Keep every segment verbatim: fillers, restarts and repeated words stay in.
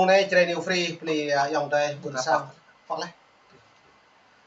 Anai Jrai New Free bơni, a, ayŏng adơi ƀuôn sang. Pŏk laih.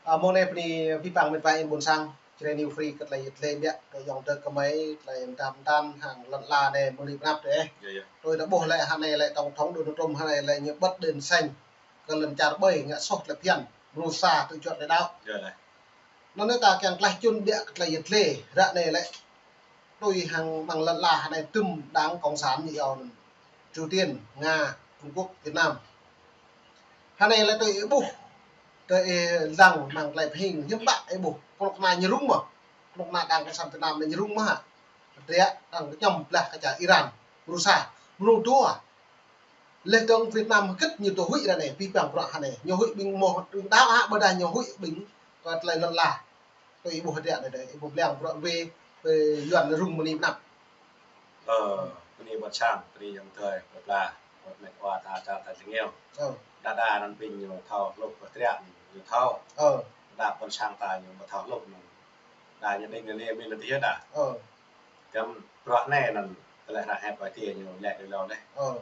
A, mơ̆ng anai bơni abih bang met wa ƀuôn sang. Jrai New Free kơ tơlơi yet lĕ biă kơ ayŏng adơi kơmơi tơlơi mơtam mơtam hăng lŏn ala anai mơ̆ng anai pơ anăp dêh. Yơh, yơh. Tui ta ƀuh lĕ hơnai lĕ tổng thống Donald Trump hơnai lĕ ñu bật đèn xanh kơ lŏn čar ƀơi ngă soh tơlơi phiăn. Brusa tui čuăt lĕ đaŏ. Yơh, yơh. Anŭn ta kiăng klaih čun biă kơ tơlơi yet lĕ ră anai lĕ tui hăng mơ̆ng lŏn ala hơnai tŭm đảng cộng sản ñu iâu anŭn. Triều Tiên, Nga, Trung Quốc, Việt Nam. Hơnai lĕ tui ih ƀuh, tui ih lăng mơ̆ng tơlơi pơhing hiư̆m pă ih ƀuh. Kơnuk kơna ñu rŭng mơ̆. Kơnuk kơna đảng cộng sản Việt Nam ñu rŭng mơ̆ hă. Ră anŭn kơñăm blah kơ čar Iran, Brusa, mơnŭ dua. Leh dong Việt Nam hơget ñu tŭ huĭ ră anai, abih bang bruă hơnai. Ñu huĭ ƀing mơ̆ ƀing đaŏ hă, ƀôdah ñu huĭ ƀing kơ tơlơi lŏn ala. Tui ih ƀuh ră anai dêh, ih ƀuh blang bruă wê, wê Yuan rŭng mơni pơ anăp. Ơ, bơni ƀuôn sang, bơni ayŏng adơi, pla pla, met wa ta čar ta jơngeo. Ơ. Đa đa anŭn ƀing ñu thâo hluh pơtră ñu thâo. Ơ. Đa ƀuôn sang ta ñu ƀu thâo hluh anŭn. Đa ñu đing anai mĭn anŭn tih đa. Ơ. Kăm bruă anai anŭn tơlơi hră hiăp Ơi Adai ñu lĕ đơi lâo leh. Ơ.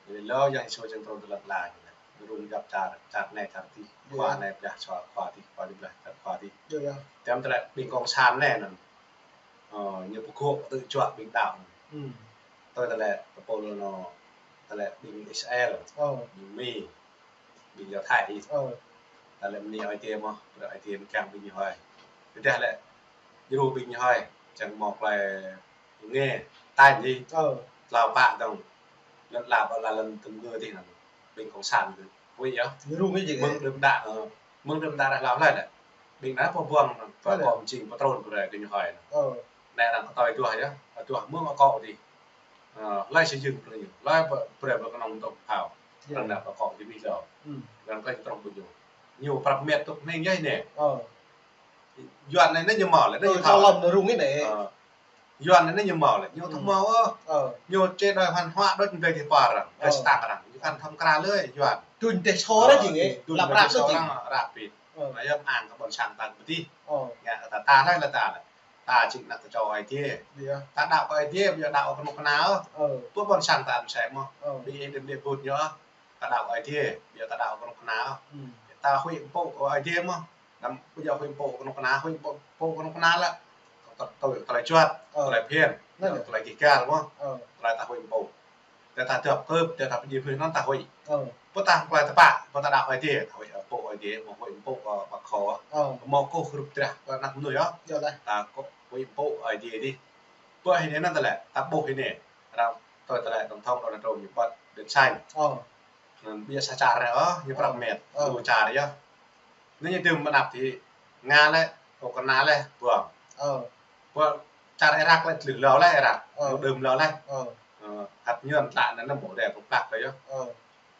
Đơi lâo yang Yêsu jing trŭn tơlơi lăp la ñu lĕ. Ñu rŭng djăp čar, čar anai čar tih. Yơh. Khua anai blah čar khua tih, khua tih blah čar khua tih. Yơh, yơh. Kăm tơlơi ƀing cộng sản anai anŭn. Ơ, ñu pơgŏ tơ̆ čuă ƀing đaŏ. Hm. Tui tơlơi tơpul anŭn, tơlơi ƀing Israel, ơ, ƀing Mi, ƀing Yôdhai. Ơ. Tơlơi mơni Ơi Adai mơ̆, tơlơi Ơi Adai mơ̆ kiăng ƀing ñu hơi. Tơdah lĕ, djru ƀing ñu hơi, čang mơ̆ tơlơi ngă, tañ dih. Ơ. Tlâo pă dong, lŏn ala ƀơi lŏn tơngư dih anŭn, ƀing cộng sản dih. Huĭ yơh. Ñu rŭng ih jing. Mơ̆ng đưm đă, ơ, mơ̆ng đưm đă ră hlâo hlơi lĕ. Ƀing anai pơbuăng, pơbuăng jing pơtrŭn brơi kơ ñu hơi. Ơ. Anai arăng kơtơi duah yơh, duah mơ̆ng akŏ dih. Ơ, hlơi sĭ jing brơi ñu, hlơi brơi brơi kơnơ̆ng tŏm phao. Yơh. Arăng nao akŏ dih ƀiă lâo. Hm. Arăng kơtơi trŏng brơi ñu. Ñu prăp met tŭk hnĭng yơh anai. Ơ. Yuan anai ñu mơ̆ lĕ, anai ñu thâo. Ơ, thâo lŏm rŭng ih anai. Ơ. Yuan anai ñu mơ̆ lĕ, ñu thâo mơ̆ ơ. Ơ. Ñu chế độ văn hóa đôč dêh ti pơ arăng, ơ, dêh stang arăng. Ñu kăn thâo krăn lơi Yuan. Tui dêh sô ră jing ih, tui lăp dêh ră sô đôč jing. Arăng ră pit. Ơ. Anai yơh ang kơ ƀuôn sang ta pơtih. Ơ. Ngă ta ta hlơi lĕ ta lĕ. Ta jing ană tơčô Ơi Adai. Yơh. Ta đaŏ kơ Ơi Adai, ƀiă đaŏ kơ kơnuk kơna ơ. Ơ. Pơ ƀuôn sang ta mơsĕ mơ̆. Ơ. Ƀing ih đưm đĭ ƀut ñu ơ. Ta đaŏ kơ Ơi Adai, ƀiă ta đaŏ kơ kơnuk kơna ơ. Hm. Ta huĭ pơpŭ kơ Ơi Adai mơ̆. Anăm ƀu djơ̆ huĭ pơpŭ kơnuk kơna, huĭ pơpŭ, pơpŭ kơnuk kơna lĕ. Tơlơi, tơlơi, tơlơi čuăt, ơ, tơlơi phiăn, tơlơi gêh gal mơ̆. Ơ. Tơlơi ta huĭ pơpŭ. Tơdah ta dŏ kơp, tơdah ta pơdjai mơnuih anŭn ta huĭ. Ơ. Pơtah tơlơi tơpă, pơtah đaŏ Ơi Adai, ta huĭ, ơ, pơpŭ Ơi Adai, mơ̆ huĭ pơpŭ kơ ƀă khô. Ơ. Mơ̆ kơ hrup drah kơ anăp mơnuih ơ. Yơh lĕ. Ta kơ huĭ pơpŭ Ơi Adai dih. Pơ hơnai anŭn tơlơi, ta ƀuh hơnai. Arăng tui tơlơi tổng thống Donald Trump ñu bật đèn xanh. Ơ. Anŭn ƀiă sa čar anai ơ, ñu prăp met, ơ, dua čar yơh. Anai ñu đưm mơnăp ti Nga lĕ, Ukraina lĕ, ƀuăng. Ơ. Ƀuăng čar Iraq lĕ, tlưh lâo lĕ Iraq. Ơ. Ñu đưm lâo lĕ. Ơ. Ơ, hăt ñuăn tlă anŭn mơ̆ đe pơplăk kơ yơh. Ơ.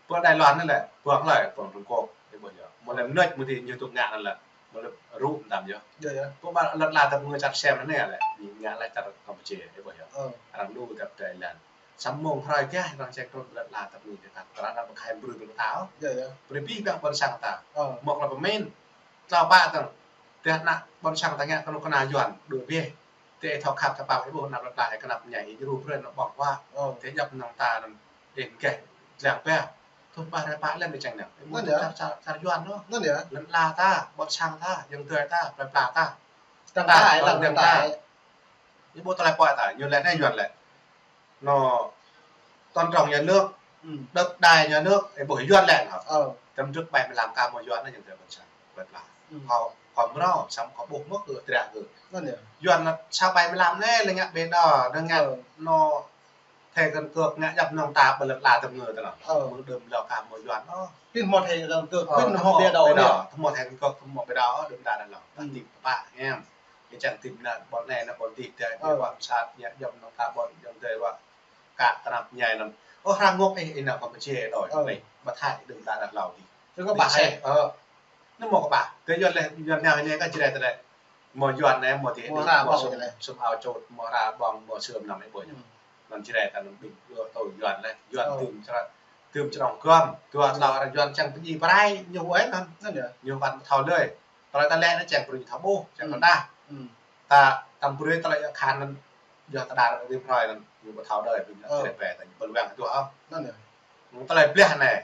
Ƀuăng Đài Loan anai lĕ, ƀuăng hlơi, ƀuăng Trung Quốc, ih ƀuh yơh. Mơ̆ lĕ mơnuih mơ̆ ti ñu tŭ ngă anŭn lĕ, mơ̆ lĕ rŭ mơtam yơh. Yơh, yơh. Ƀuăng ƀă lŏn ala tơpơngư čar Sem anai lĕ, ñu ngă lĕ čar Kampuchia, ih ƀuh yơh. Ơ. Arăng lu dăp Thái Lan. Samơ̆ hrơi gah arăng čang trŭn lŏn ala tơpơngư dêh kăn, arăng pơkă brơi kơ ta ơ. Yơh, yơh. Brơi abih bang ƀuôn sang ta. Ơ. Mơ̆ kơ pơmĭn. Tlâo pă tơ̆ng. Tơdah ană ƀuôn sang ta ngă kơnuk kơna Yuan, đuaĭ bĕ. Tơdah thâo khăp ta pap ih ƀuh anăp lŏn ala kơnăp mơñai, ih djru brơi anŭn ƀơ̆ng huă. Ơ. Tơdah djŏp mơnơ̆ng ta anŭn, ih gah lăng pĕ. Tŭ pă hrơi pă lĕ mơ̆ čang anŭn. Ih mơ̆ anŭn yơh. Čar, čar, čar Yuan anŭn. Anŭn yơh. Lŏn ala ta, ƀuôn sang ta, ayŏng adơi ta, plơi pla ta. Dăng ta, ta, ih lăng dăng ta. Ih ƀuh tơlơi pơhiăp ta, ñu lĕ anai Yuan lĕ. Nó tôn trọng nhà nước, ừ, đất đai nhà nước, ih ƀuh Yuan lĕ hă. Ờ. Tơm trước bảy mươi lăm ka mơ̆ Yuan anai ñu tơlơi ƀôn sang, ƀôn lan. Ừ. Kâo, kâo mrâo, samơ̆ kâo ƀuh mơ̆ kơ triă kơ. Anŭn yơh. Yuan anŭn sau bảy mươi lăm anai lĕ ngă ƀiă đôč, anŭn ngă, ờ, nó thẻ căn cước ngă djŏp mơnơ̆ng ta ƀơi lŏn ala tơpơngư tơ anŭn. Ờ. Mơ̆ng đưm lâo ka mơ̆ Yuan. Ơ. Pĭn hmâo thẻ căn cước, ờ, pĭn hmâo ƀiă đôč, ƀiă đôč. Thâo hmâo thẻ căn cước, thâo hmâo ƀiă đôč, đưm đă đă lâo. Ta, ừ, tĭp pă hiam. Kơ čang tĭp anŭn ƀôn anai, anŭn ƀôn dih, tơdah, ờ, ƀôn sat, ngă djŏp mơnơ̆ng ta ƀôn djŏp tơlơi wă. Kơ tơnap mơñai anŭn. Ơ, arăng ngŏ ih, ih nao Kampuchia đôč. Ơ. Ƀu thâo đưm đă đă lâo dih. Tơ kơ ƀah, ơ. Anŭn mơ̆ kơ ƀah. Tơ Yuan lĕ, Yuan nao anai kơ Jrai tơlơi. Mơ̆ Yuan anai, mơ̆ ti, mơ̆ hra ƀơ̆ng sum, sum ao čôt, mơ̆ hra ƀơ̆ng, mơ̆ sum anăm ih ƀuh. Ừ. Anŭn Jrai ta anŭn ƀing, ơ, tui Yuan lĕ. Yuan, ơ, tŭm čră, tŭm črông gơ̆m. Dua, ơ, tlâo arăng Yuan čang pơdjai pơrai, ñu huĭ anŭn. Anŭn yơh. Ñu wăn thâo lơi. Tơlơi ta lĕ anŭn čang brơi ñu thâo ƀuh, čang, ừ, kơnah. Ừ. Ta, tơm brơi tơlơi yă khan anŭn, yua ta đa rĭm hrơi anŭn, ñu ƀu thâo đơi, ƀing, ơ, Jrai pĕ ta, ñu ƀu wăng hơduah ôh. Anŭn yơh. Tơlơi blah anai.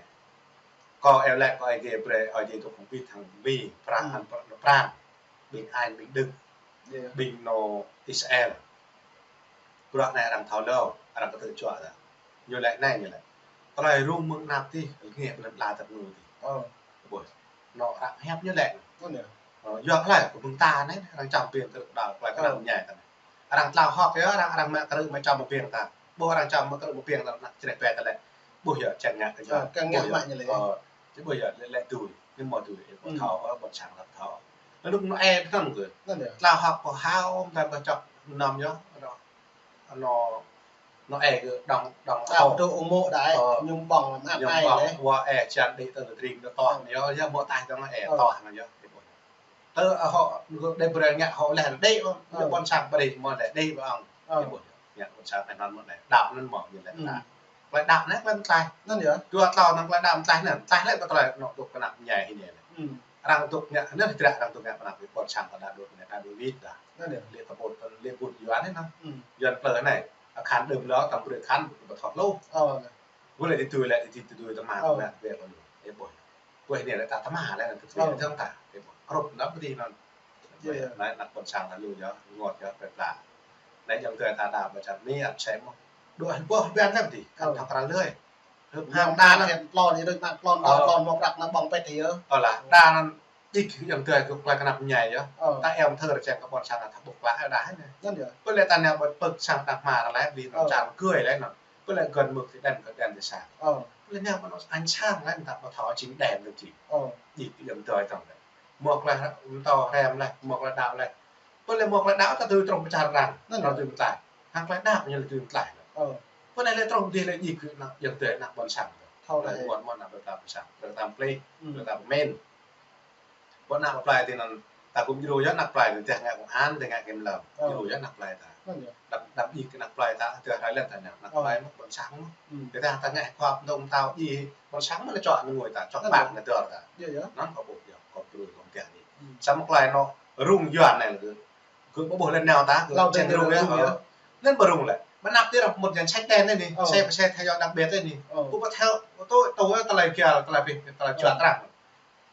Kâo eo lĕ kâo ai gê brơi, ai gê tŭ kông pit hăng Mi, Prang, hăng Prang, ƀing Anh, ƀing Đức, ƀing nô Israel. Bruă anai arăng thâo lơ, arăng kơtư̆ juă ta. Ñu lĕ anai ñu lĕ. Tơlơi rŭng mơ̆ng anăp tih, lĕ ngeh pơlăn pla tơpơngu tih. Ƀuh. Nô arăng hiăp ñu lĕ. Ơ, yua tơlơi kơ mơ̆ng ta anai, arăng čăm ping kơ đa tơlơi kơ anăp ñai ta anai. Arăng tlao hơ̆k yơh, arăng, arăng mă krư̆ mă čăm ping ta. Ƀuh arăng čăm mă krư̆ mă ping ta, anăp čơneh pê ta lĕ. Ƀuh yơh, čang ngă kơ yơh. Ơ, kơ ngă mă ñu lĕ. Ơ, či ƀuh yơh, lĕ, lĕ tui. Ñu mơ̆ tui, ƀuh thâo, ơ, ƀuh sang lăp thâo. Lĕ rŭng nô e thơ̆ng kơ. Lĕ anai. Tlao hơ̆k pô hao, ta ƀuh čŏk nơm yơh. Nô, nô e kơ đong, đong. Đong hao. Tơ ung mô̆ đai, ơ, ñu ƀơ̆ng lăm ăt ñu ai ƀơ̆ng lĕ. Wa e čan đĭ tơ tring tơ toh ñu, yơh mơ̆ taih tơ nô e toh ñu yơh. Tơ, ơ, hŏ, đe brơi ngă hŏ leh đe, ơ, ƀôn sang ƀrih mơ̆ leh đe ƀơ̆ng. Ơ. Ñu ƀuh, ngă ƀôn sang anŭn mơ̆ leh. Đaŏ anŭn mơ̆ ñu leh ta. Tơlơi đaŏ anai tơlơi tlaih. Anŭn yơh. Dua tlâo anŭn tơlơi đaŏ tlaih anŭn. Tlaih lĕ kơ tơlơi nô tŭk kơ anăp ñai hĭ anai lĕ. Arăng tŭk ngă, anŭn hơdră arăng tŭk ngă pơ anăp ƀôn sang ta đaŏ đut anai, đaŏ đut wĭt ta. Anŭn yơh. Lĕ tơpul, lĕ ƀut Yuan anai nô. Yuan plơi anai. Akhan đưm lơ, tăm brơi akhan, ƀu thâo lu. Ơ. Ƀu lĕ tui tui lĕ, tui tui tui tơma, ơ, mă ƀiă lu. Ơ ƀuh. Ƀuh anai lĕ ta tơma lĕ, tui tui tơma ta. Ơ. Ƀuh. Rup anăp ƀu dih anŭn. Yơh, yơh. Anai anăp ƀôn sang ta lu yơh, rơngot yơh, pơpla. Anai ayŏng adơi ta đa ƀu čăt Mi ăt sem mơ̆. Đuaĭ ƀuh ƀiă lĕ ƀu dih, kăn thâo pral lơi. Hơ̆k hăng đa anŭn. Tlôn, ñu đuaĭ mă tlôn, ơ, tlôn mơ̆ prăk anŭn ƀơ̆ng pĕt yơh. Ơ lah, đa anŭn đĭ kơ ayŏng adơi kơ tơlơi kơ anăp ñai yơh. Ơ. Ta eo thơ rơčeng kơ ƀôn sang ta ƀuh klă đa anai. Anŭn yơh. Ƀu lĕ ta nao ƀu pơ̆k sang ta hmar lĕ, ƀing čar gơ̆ lĕ anŭn. Ƀu lĕ gơ̆n mơ̆k ti đen kơ đen ti sang. Ơ. Ƀu lĕ nao ƀu anŭn anh sang lĕ ta ƀu thâo jing đen tơ jing. Ơ. Đĭ kơ ayŏng adơi tơ̆ng lĕ. Mơ̆ tơlơi mtô hrăm lĕ, mơ̆ tơlơi đaŏ lĕ. Ƀu lĕ mơ̆ tơlơi đaŏ ta tui truh pơ čar arăng. Anŭn yơh. Tui mơ̆ tlaih. Hăng tơlơi đaŏ ñu lĕ tui mơ̆ tlaih. Ơ. Ƀu lĕ lĕ truh dih lĕ đĭ kơ anăp ayŏng adơi anăp ƀôn sang. Thâo lĕ. Ƀôn mơ̆ anăp ƀôn sang. Ƀôn ta plih, ƀôn ta pơmĭn. Ƀôn anăp plơi ti anŭn ta gum djru yơh anăp plơi ti teh ngă công an, teh ngă kiểm lâm. Ơ. Djru yơh anăp plơi ta. Anŭn yơh. Đăm, đăm đĭ kơ anăp plơi ta, tơlơi hrơi lĕ ta ngă anăp plơi mơ̆ ƀôn sang mơ̆. Ti teh ta ngă khua pơtô mtao đĭ ƀôn sang mơ̆ lĕ čŏk anŭn ngui ta, čŏk ƀang anŭn dơr ta. Yơh, yơh. Anŭn kâo ƀuh yơh, kâo djru kâo mơtiah đĭ. Samơ̆ tơlơi nô rŭng Yuan anai lĕ gơ̆, gơ̆ ƀu ƀuh lĕ nao ta, gơ̆ čang rŭng yơh. Lĕ ƀu rŭng lĕ. Ƀu anăp ti arăng mŭt jang sách đen anai ni, xe, xe theo dõi đặc biệt anai ni. Ơ. Ƀu ƀu thâo, ƀu tui, tui tơlơi kial, tơlơi pih, tơlơi juăt arăng.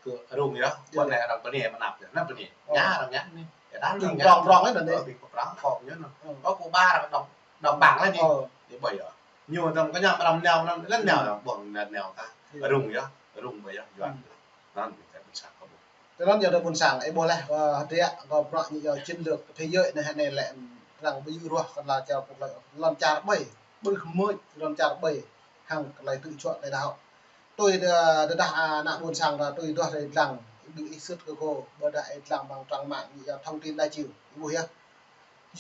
Kơ rŭng yơh, ƀu lĕ arăng pơni ƀu anăp yơh, anŭn pơni. Ơ. Ña arăng ña ni. Yơh, đa arăng ña. Prong prong anai ni. Ơ, ƀing kơ prong prong yơh anŭn. Ơ. Ơ, kơ ƀa arăng đong, đong ƀang lĕ ni. Ơ. Yơh ƀu yơh. Ñu tơm kơ ñam arăng nao anŭn, lĕ nao, ƀơ̆ng nao ta. Yơh. Rŭng yơh, rŭng ƀu yơh, Yuan. Anŭn ƀing ta ƀôn sang kâo ƀuh. Tơl anŭn yơh adơi ƀôn sang, ih ƀuh lĕ, ơ, hơdră kơ bruă ñu yơh chiến lược thế giới anai hơnai lĕ, arăng ƀu djơ̆ ruah kơ lŏn čar pô lĕ, lŏn čar ƀai, ƀu hmư̆ lŏn čar ƀai, hăng tơlơi tŭ juă tơlơi đaŏ. Tui tơdah, tơdah, a, anăp ƀôn sang ta tui tơdah ih lăng, ih ƀing ih sưt kơ kâo, ƀôdah ih lăng ƀăng trang mạng ñu yơh thông tin đa chiu, ih ƀuh yơh.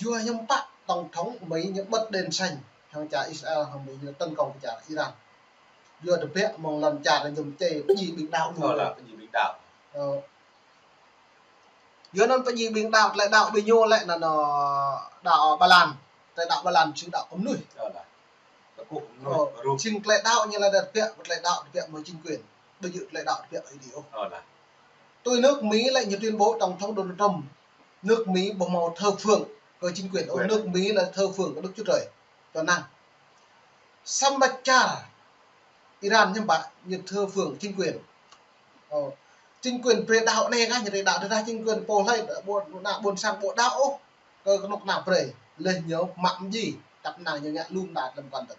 Yua hiư̆m pă tổng thống Mỹ ñu bật đèn xanh, hăng čar Israel hăng Mỹ ñu tấn công kơ čar Iran. Yua tơbiă mơ̆ng lŏn čar ñu čê pơdjai ƀing đaŏ lu. Ơ, lah, pơdjai ƀing đaŏ. Ơ. Yua anŭn pơdjai ƀing đaŏ, tơlơi đaŏ ƀing ñu lĕ anŭn, ơ, đaŏ Ba Lan. Tơlơi đaŏ Ba Lan jing đaŏ kơ mơnuih. Ơ, lah. Đaŏ kơ mơnuih. Ơ, rŭng. Jing tơlơi đaŏ ñu lĕ tơbiă, tơlơi đaŏ tơbiă mơ̆ng chính quyền. Ƀu djơ̆ tơlơi đaŏ tơbiă ih đĭ ôh. Ơ, lah. Tui nước Mỹ lĕ ñu tuyên bố tổng thống Donald Trump, nước Mỹ ƀu hmâo thờ phượng kơ chính quyền ôh, nước Mỹ lĕ thờ phượng kơ Đức Chúa Trời. Čô năng. Samơ̆ čar Iran hiư̆m pă ñu thờ phượng chính quyền. Ơ, chính quyền brơi đaŏ anai kah, ñu brơi đaŏ, tơdah chính quyền pô hlơi, ƀu, ană ƀôn sang ƀu đaŏ ôh kơ kơnuk kơna brơi, leh ñu mă mơ̆ng djai, tăp năng ñu ngă lum đa lăm quan tơ̆ng.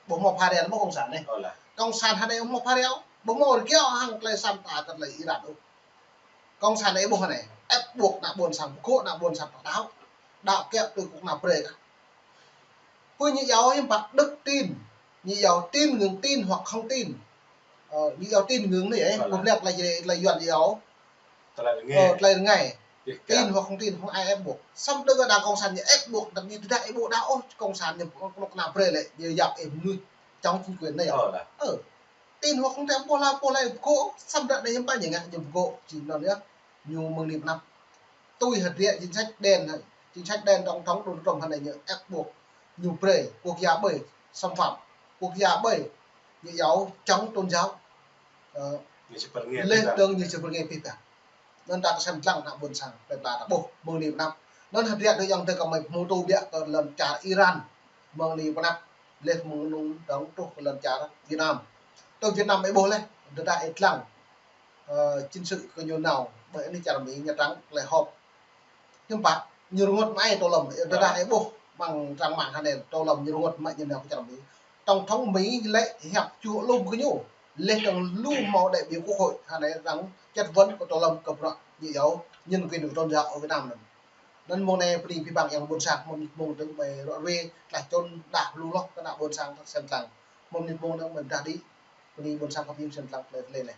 Ƀu hmâo phara lĕ mơ̆ cộng sản anai. Ơ, lah. Cộng sản hơnai ƀu hmâo phara, ƀu hmâo rơgao hăng tơlơi sat ta kơ tơlơi Iran ôh. Cộng sản anai ƀuh anai, ép buộc ană ƀôn sang, pơgô̆ ană ƀôn sang pơđaŏ. Đaŏ kiăo tui kơnuk kơna brơi kah. Pơ ñu iâu hiư̆m pă đức tin, ñu iâu tin ngưỡng tin hoặc không tin. Ơ, ñu iâu tin ngưỡng anai, ơ, ƀu lĕ tơlơi, tơlơi Yuan iâu. Tơlơi rơngai. Ơ, tơlơi rơngai. Tin hoặc không tin, không ai ép buộc. Samơ̆ đơ̆ng đảng cộng sản ñu ép buộc, tơdah ih ƀu đaŏ ôh cộng sản ñu kơnuk kơna brơi lĕ, ñu yap ih mơnuih chống chính quyền anai. Ơ, lah. Ơ. Tin hoặc không tin, pô hlơi, pô hlơi pơgô̆, samơ̆ đa anai hiư̆m pă ñu ngă ñu pơgô̆, jing anŭn yơh, ñu mơ̆ng anai pơ anăp. Tui hơdră chính sách đen, chính sách đen tổng thống Donald Trump hơnai ñu ép buộc, ñu brơi, quốc gia ƀai, xâm phạm, quốc gia ƀai, ñu iâu chống tôn giáo. Ơ, leh dơ̆ng ñu či pơrơngai pih pă. Anŭn ta kơsem lăng ană ƀôn sang, plơi pla ta ƀuh, mơ̆ng anai pơ anăp. Anŭn hơdră tui ayŏng adơi kâo mơi pơhmutu biă kơ lŏn čar Iran, mơ̆ng anai pơ anăp, leh mơ̆ng anŭn dơ̆ng truh kơ lŏn čar Việt Nam. Tui Việt Nam ih ƀuh leh, Tơdah ih lăng, ơ, chiến sự kơ ñu nao, ƀơi anai čar Mi ñu trăng lĕ họp. Hiư̆m pă, ñu rơngot mơai Tô Lâm, tơdah ih ƀuh amăng trang mạng hơnai, Tô Lâm ñu rơngot mơai ñu nao kơ čar Mi. Tổng thống Mi lĕ hiăp čuh lom kơ ñu. Lĕ dơ̆ng lu hmâo đại biểu quốc hội hơnai arăng chất vấn kơ Tô Lâm kơ bruă ñu iâu nhân quyền và tôn giáo ở Việt Nam anŭn. Anŭn mơ̆ng anai bơni abih bang yang ƀôn sang, mơ̆ng anai mơ̆ng dơ̆ng mơi ră ruai, tơlơi čun đah lu hloh kơ ană ƀôn sang sem lăng. Mơ̆ng anai mơ̆ng dơ̆ng mơi pơdah đĭ, bơni ƀôn sang kơ ƀing sem lăng tơlơi tơlơi anai.